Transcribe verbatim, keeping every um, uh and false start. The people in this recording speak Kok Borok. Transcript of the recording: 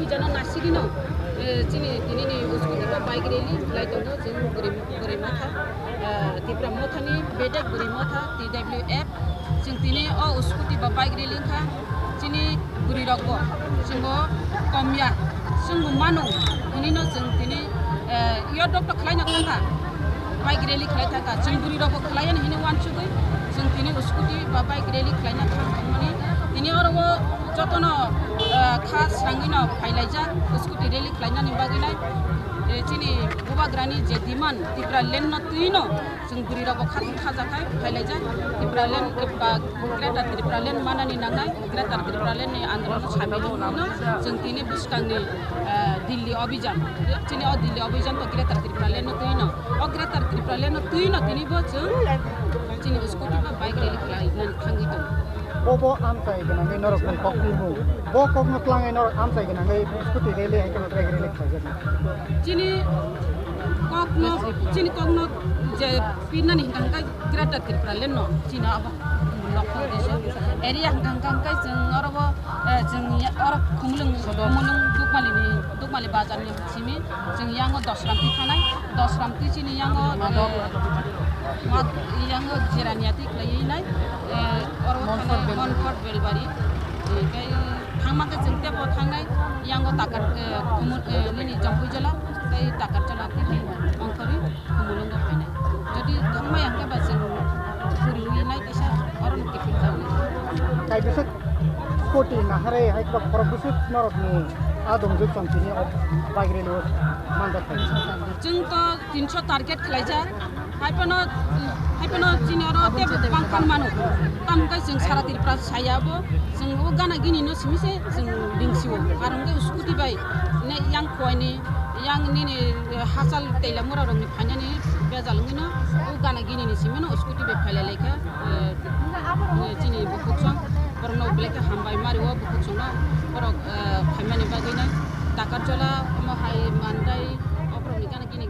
Jana nasigino, eh, chini tinini uskuti ba bike rally khlai tongo, chwng bwrwi, bwrwi motha, eh, Tipra mothani bedek bwrwi motha, T W F, chwng tini o uskuti ba bike rally wngkha, chini bwrwi rokbo chwngbo komya, chwngbo mano, hinino chwng tini, eh, yo dokto khlaina thangkha. Bike rally khlai thangkha, chwng bwrwi rokbo khlai ani hino uansugwi chwng tini scooty ba bike rally khlaina thang thangmani. Tini oro o jotono, eh, kha swrangwino phailaijak scooty rally khlainani bagwinai. Eh, chini bubagrani je demand Tipraland no twino chwng bwrwi rokbo kha thang khajakhai phailaijak Tipraland, eh, ba Greater Tipraland manani nangnai. Greater Tipraland ni andolon samil wngmano chwng tini bwskangni, eh, Delhi Abhijan. Chini o Delhi Abhijan to Greater Tipraland no twino. O Greater Tipraland no twino tini bo chwng chini scooty ba bike rally khlai nani thangwi tongo. Bo bo amchai gwnangwi norok ni kok ni bo. Bo kok no twlangwi norok amchai gwnangwi scooty rally hai khe bike rally khlai jak. Chini kok no, chini kok no je pirnani hingka hingka Greater Tipraland no chini abo lokho deso area hingka hingka hingka chwng oro bo, eh, chwng ya-, oro Khumulwng, Khumulwng Dukmali ni, Dukmali bazar ni simi chwng yango Dosramti thanai, Dosramti chini yango, eh, ma-, yango Jiraniati khlaiwi nai, eh, oro Monfort thanai Belbari. Monfort Belbari, eh, tei thangma khe chwng tebo thangnai yango Takar, eh, Khumul-, eh, nini Jampuijala tei Takarjala tei Ongkhorwi. Khumulwngo phainai. Jodi thangmaya hwnkhe ba chwng puriwi nai kisa oro no kiphil jawi. Kaibwswk koti naharwi hai kwbak borok bwswk norokni a dongjwk chongchini o bike rally o manjak phai. Chwng to tinso target khlaijak. Hai phano, hai phano chini oro tei bangkhan mano. Tamo khe chwng sara Tripura saya bo. Chwng o gana gini no simi se chwng ring sio. Karon khe scooty bai ne yang koini, yang nini, eh, hachal teila mura rokni phainani bejal wngwi no o gana gini ni simi no scooty bai phailai lai kha, eh, eh, chini bukhuk song borok no belai khe hambai mari o bukhuk song no borok, eh, phaimani bagwi nai Takarjala omo hai Mandai o borok ni gana gini.